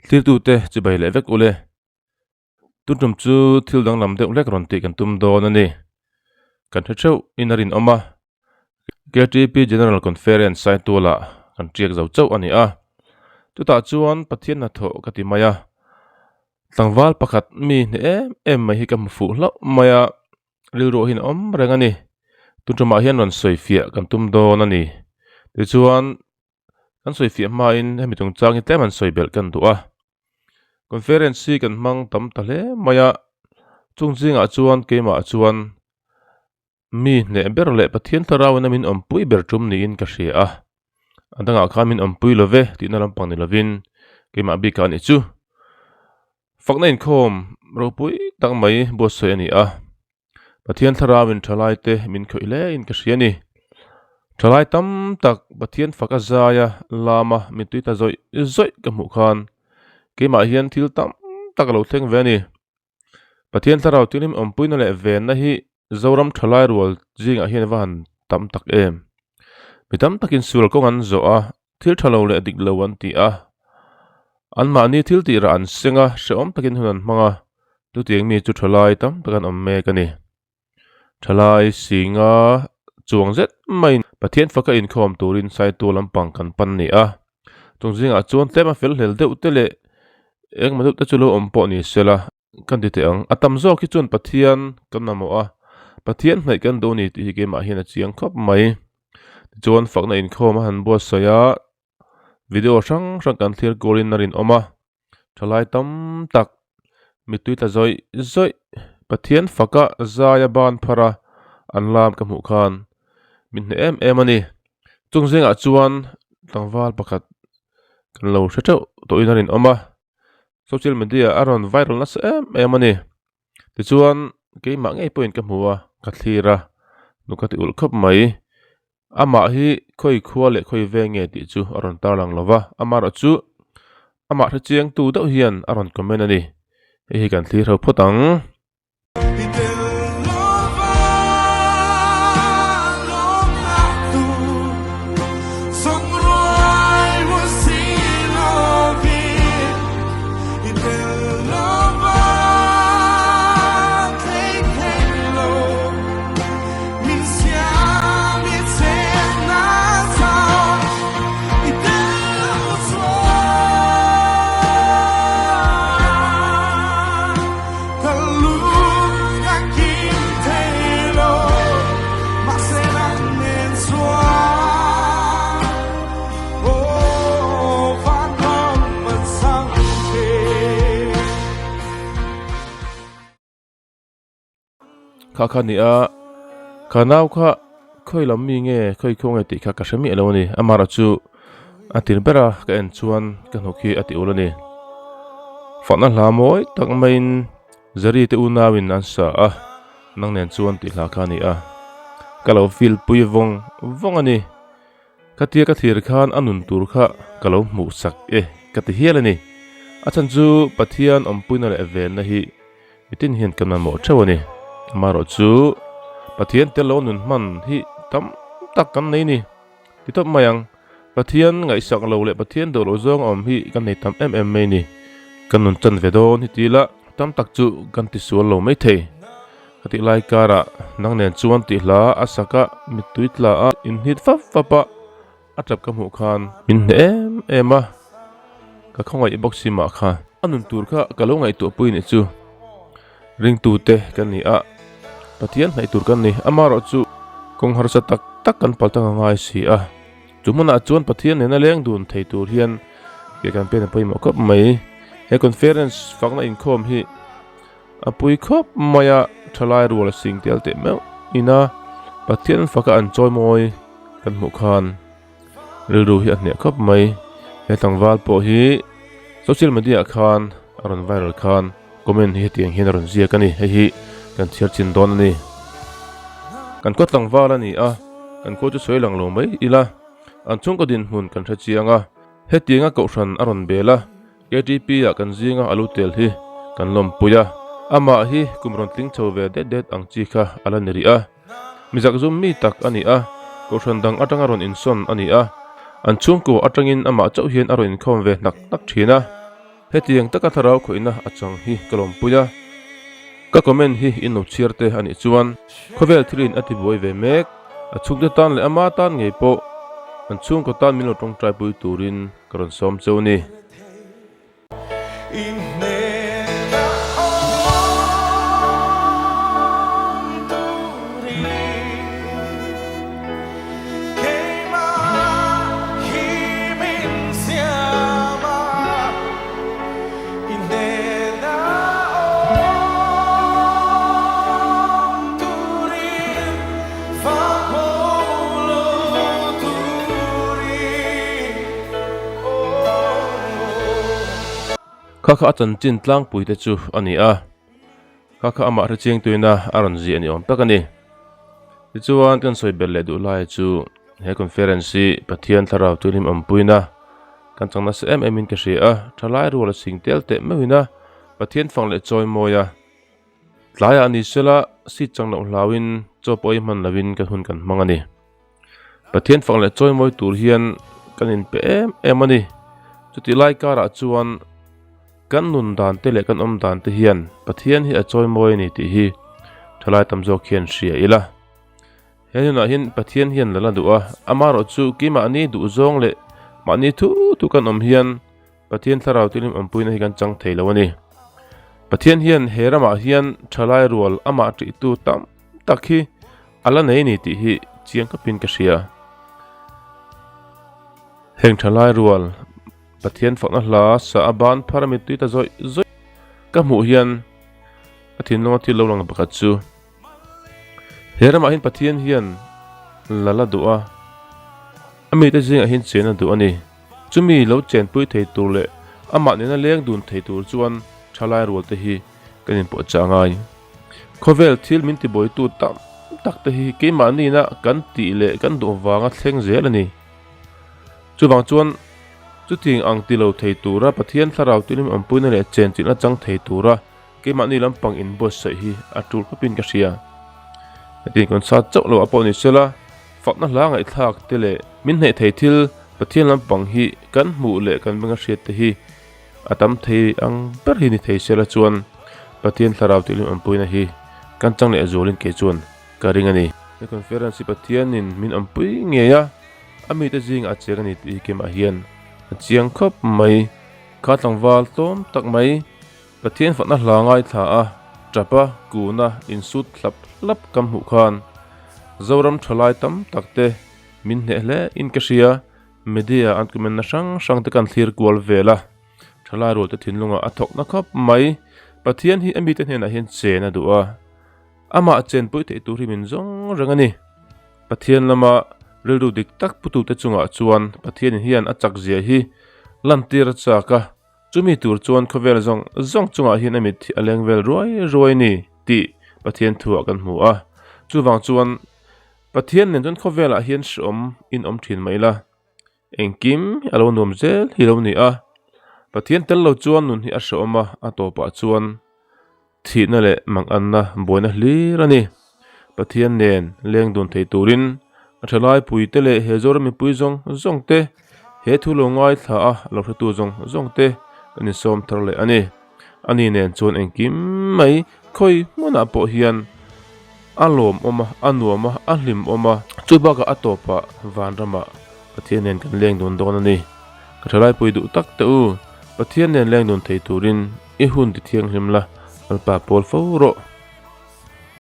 Thirtute chibai leh vek ule. Tun tum chu thil danglam deuh hlek rawn tih kan tum dawn a ni. Kan hre theuh in a rinawm a. KTP General Conference Saitualah kan tiak zo chauh a ni a. Chutah chuan Pathian hnathawh ka ti mai a. Tlangval pakhat mi hne em em mai hi ka hmu fuh hlauh mai a, rilru hian a awm reng a ni. Tun tumah hian rawn sawi fiah kan tum dawn a ni. Tichuan kan sawi fiah hmain hemi chungchang hi tlem an sawi belh kan duh a. Conference hi kan hmang tam ta hle mai a, chung zingah chuan keimah chuan Mi hneh ber leh Pathian thlarauin a min awmpui ber tum niin ka hria a. A dangah khan min awmpui lo ve tihna lampang ni lovin keimah bikah a nih chu. Fakna inkhawm ropui tak mai buatsawi a ni a. Pathian thlarauin thalaite min khawih hle in ka hria a ni. Thalai tam tak Pathian fak a zaia lama mittui ta zawih zawih ka hmuh khan keimah hian thil tam tak a lo thleng ve a ni. Pathian thlarau tilim awmpuina leh venna hi Zoram thalai rual zingah hian a va han tam tak em. Mi tam takin sual kawng an zawh a, thil tha lo leh dik lo an ti a. Anmahni thil tih rah an seng a, hrehawm takin hun an hmang a, chutiang mi chu thalai tam tak an awm mek a ni. Thalai singa chuang zet maiin Pathian faka inkhawm turin Saitual lampang kan pan ni a. Chung zingah chuan tlem a fel hlel deuh te leh engemaw deuh te chu lo awm pawh ni sela kan ti teh ang. A tam zawk hi chuan Pathian kan mamawh a, Pathian hnaih kan duh a ni tih hi keimah hian a chiang khawp mai. Tichuan fakna inkhawm a han buatsaih a, video hrang hrang kan thlir kualin a rinawm a, thalai tam tak mittui tla zawih zawih Pathian faka zaia ban phar a an lam ka hmuh khan min hneh em em a ni. Chung zingah chuan tlangval pakhat kan lo hre theuh tawhin a rinawm a, social media a rawn viral nasa em em a ni. Tichuan keimah ngei pawhin ka hmu a, ka thlir a, nu ka ti ulh khawp mai. Amah hi khawi khua leh khawi veng nge tih chu a rawn tarlang lo va, amaherawhchu amah hrechiangtu deuh hian a rawn comment a ni. Hei hi kan thlir ho phawt ang. Kha kha ni a, ka nau kha khawi lam mi nge khawi khaw nge tih kha ka hre miah lo a ni. Amaherawh chu a tir ber a ka en chuan ka hnuk hi a ti ul a ni. Fakna hla mawi tak maiin Zari te unauin an sa a, nang nen chuan tih hla kha a ni a. Ka lo feel pui vawng vawng a ni. Khatia ka thlir khan a nun tur kha ka lo hmuh sak e ka ti hial a ni. A chhan chu Pathian awmpuina leh venna hi mitin hian kan mamawh theuh a ni. Amaherawh chu Pathian tel lo nun hman hi tam tak kan nei ni. Ti tawp mai ang, Pathian ngaihsak lo leh Pathian duh loh zawng a awm hi kan nei tam em em mai ni. Kan nun chan ve dawn hi ti ila tam tak chu kan ti sual lo maithei. Ka tih lai karah nang nen chuan tih hla a sak a, mittui tla a inhnit fap fap a, a tap ka hmuh khan min hneh em em a, ka khawngaih bawk si mah kha. A nun tur kha ka lo ngaihtuah pui nih chu ringtute kan ni a, Pathian hnaih tur kan ni, amaherawh chu kawng harsa tak tak kan pal tang a ngai si a, chu hmunah chuan Pathian nena leng dun thei tur hian ke kan pen a pawimawh khawp mai. He conference fakna inkhawm hi. A pui khawp mai a, thalai rual a sing tel teh meuh ina Pathian faka an chawi mawi kan hmuh khan rilru hi a hneh khawp mai. He tlangval pawh hi social media ah khan a rawn viral khan comment hi hetiang hian a rawn ziak a ni, hei hi kan chhiar chin dawn a ni. Kan khaw tlangval a ni a, kan khua chu sawi lang lo mai ila an chhungkaw dinhmun kan hre chiang a, hetianga kohhran a rawn bel a. KTP ah kan zinga a lo tel hi kan lawmpui a, amah hi kum rawn tling chho ve det det ang chi kha a la ni rih a. Mi zakzum mi tak a ni a, Kohhran dang atanga rawn insawn a ni a, an chhungkua atangin amah chauh hian a rawn inkhawm ve hnak hnak thin a. Hetiang taka thlarau khawihna a chang hi ka lawmpui a, ka comment hi in lo chhiar te a nih chuan khawvel thilin a tibuai ve mek, a chhungte tan leh ama tan ngei pawh an chhungkaw tan min lo tawngtaipui turin ka rawn sawm cheu ni. Kha kha a chanchin tlangpui te chu a ni a, kha kha amah hrechiang tuina a rawn ziah ni awm tak a ni. Tichuan kan sawi belh leh duh lai chu he conference hi Pathian thlarau tuihlim awmpuina kan chang nasa em em in ka hria a, thalai rual a chhing tel teh meuhin a, Pathian fang leh chawi mawi a. Tlaiah ni sela seat chang loh hlauin chaw pawh ei hman lovin kan hun kan hmang a ni. Pathian fak leh chawimawi tur hian kan inpe em em a ni. Chutih lai karah chuan kan nun dan te leh kan awm dan te hian Pathian hi a chawimawi a ni tih hi thalai tam zawk hian hria ila. He nunah hian Pathian hian la la duh a, amaherawhchu keimahni duhzawng leh mahni thu thu kan awm hian Pathian thlarau tilim awmpuina hi kan chang thei lo a ni. Pathian hian he ramah hian thalai rual amah tihtu tam tak hi a la nei a ni tih hi chiang khawpin ka hria. Heng thalai rual Pathian fakna hla sa a ban phar a mittui ta zawih zawih ka hmuh hian ka thinlunga thil lo lang pakhat chu He ramah hian Pathian hian la la duh a, a mite zingah hian chen a duh a ni. Chumi lo chenpui thei tur leh amah nena leng dun thei tur chuan thalai rual te hi kan inpawhchah ngai. Khawvel thil min tibuaitu tam tak te hi keimahniina kan tih leh kan duh vanga thleng zel a ni. Chuvang chuan chutiang ang ti lo thei tura Pathian thlarau tilim awmpuina leh chenchilhna chang thei tura Keimahni lampang inbuatsaih hi a tul khawpin ka hria. Hetiang concert chauh lo ah pawh ni sela, fakna hla ngaihthlak te leh min hnaih thei thil Pathian lampang hi kan hmuh leh kan benga hriat te hi a tam thei ang ber hi ni thei sela chuan Pathian thlarau tihlim awmpuina hi kan chang leh zualin kei chuan ka ring a ni. He conference hi Pathianin min awmpui ngei a, a mite zingah a cheng a ni tih hi keimah hian a chiang khawp mai. Kha tlangval tlawm tak mai. Pathian fakna hla ngaithla a, tap a, kun a, insut hlap hlap kan hmuh khan Zoram thalai tam tak te min hneh hle in ka hria, media an comment na hrang hrang te kan thlir kual vel a, thalai rual te thinlungah a thawk na khawp mai, Pathian hi a mite hnenah hian chen a duh a, amah chenpui theih tur hi min zawng reng a ni. Pathian lama rilru dik tak putute chungah chuan Pathian hian a chak zia hi lantir a chak a, Chumi tur chuan khawvel zawng zawng chungah hian a mit hi a leng vel ruai ruai a ni tih Pathian thuah kan hmu a. Chuvang chuan Pathian nen chuan khawvelah hian hreawm in awm thin mai la, engkim hi a lo nuam zel hi lo ni a. Pathian tel lo chuan nun hi a hreawm a, a tawpah chuan Thihna leh manganna buaina hlir a ni. Pathian nen leng dun thei turin a thalai puite leh he Zoram mipui zawng zawng te, he thu lo ngaithla a lo hretu zawng zawng te kan insawm thar leh a ni. Ani nen chuan engkim mai khawi hmunah pawh hian a lawmawm a, a nuam a, a hlimawm a. Chu bakah a tawpah vanramah Pathian nen kan leng dun dawn a ni. Ka thalai pui duh tak te u, Pathian nen leng dun thei turin I hun ti thianghlim la, Lalpa pawl fo rawh.